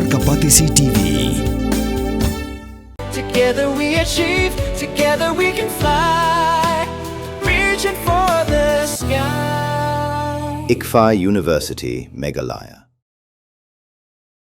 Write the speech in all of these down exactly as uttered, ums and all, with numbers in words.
Ka Batesi T V. Together we achieve, together we can fly. Reaching for the sky. ICFAI University, Meghalaya.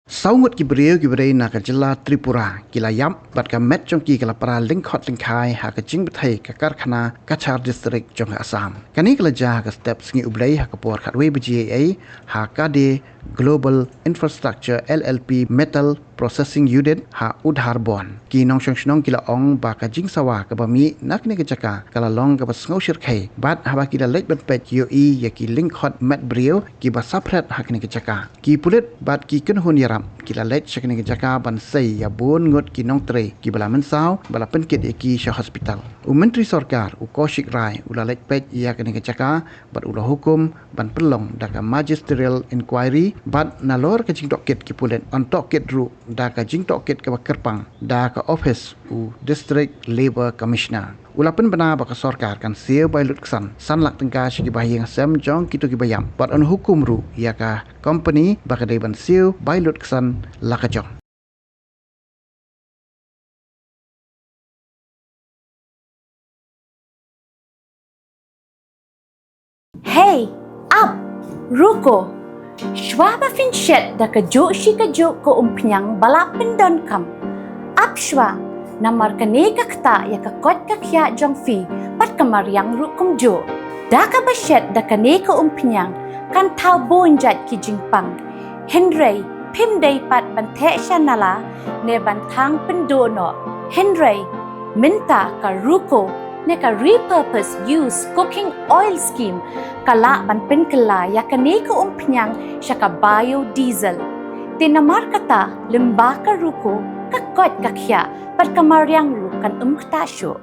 Saw ngut ki briew ki briew na ka jylla Tripura ki la ïap bad ka met jong ki ka la para lyngkhot lyngkhai ha ka jingpynthei ka karkhana Cachar District jong ka Assam. Kane ka la jia ha ka step sngi U Blei ha ka por khatwei baje ei ha Kade Global Infrastructure L L P Metal Processing Unit ha Udharbond. Ki nongshong shnong ki la ong ba ka jingsawa kaba mih na kane ka jaka ka la long kaba sngewshyrkhei bad haba ki la leit ban peit ïohi ïa ki lyngkhot met briew kiba saphriang ha kane ka jaka. Ki pulit bad ki kynhun ïarap ki la leit sha kane ka jaka ban sei ïa bun ngut ki nongtrei kiba la mynsaw ba la pynkit ïa ki sha hospital. U Myntri Sorkar u Kaushik Rai u la leit peit ïa kane ka jaka bad u la hukum ban pynlong da ka magisterial inquiry bad nalor ka jingtohkit ki pulit yn tohkit ruh da ka jingtohkit kaba kyrpang da ka ophis u District Labour Commissioner. U la pynbna ba ka sorkar kan siew bai lutksan san lak tyngka sha ki bahaïing hasem jong kito kiba ïap bad yn hukum ruh ïa ka company ba ka dei ban siew bai lutksan la ka jong. Hey, ap, ruko. Shwa ba phin shet da kajuh shi kajuh ka umphniang ba la pyndonkam, ap shwa, namar kane ka ktah ïa ka koit ka khiah jong phi bad ka mariang ruh kumjuh. Da kaba shet da kane ka umphniang kan thaw bun jait ki jingpang. Hynrei phim dei pat ban theh sha nala ne ban thang pynduh noh. Hynrei mynta ka ruko ne ka repurpose use cooking oil scheme ka lah ban pynkylla ïa kane ka umphniang sha ka biodiesel. Te namar kata lyngba ka ruko ka koit ka khiah bad ka mariang ruh kan ym ktah shuh.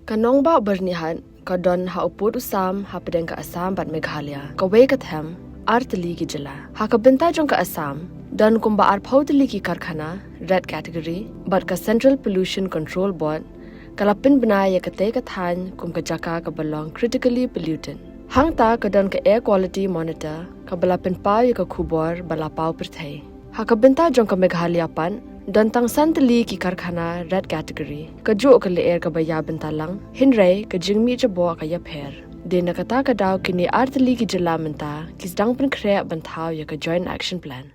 Ka nongbah Byrnihat ka don ha u pud u sam hapdeng ka Assam bad Meghalaya, kawei ka them, ar tylli ki jylla. Ha ka bynta jong ka Assam, don kumba arphew tylli ki karkhana red category bad ka Central Pollution Control Board ka la pynbna ïa katei ka thaiñ kum ka jaka kaba long critically polluted. Hangta ka don ka Air Quality Monitor kaba la pynpaw ïa ka khubor ba la paw pyrthei. Ha ka bynta jong ka Meghalaya pat, don tang san tylli ki karkhana red category. Kajuh ka lyer kaba ïa bynta lang, hynrei ka jingmih jaboh ka ïapher. Dei na kata ka daw kine ar tylli ki jylla mynta ki sdang pynkhreh ban thaw ïa ka Joint Action Plan.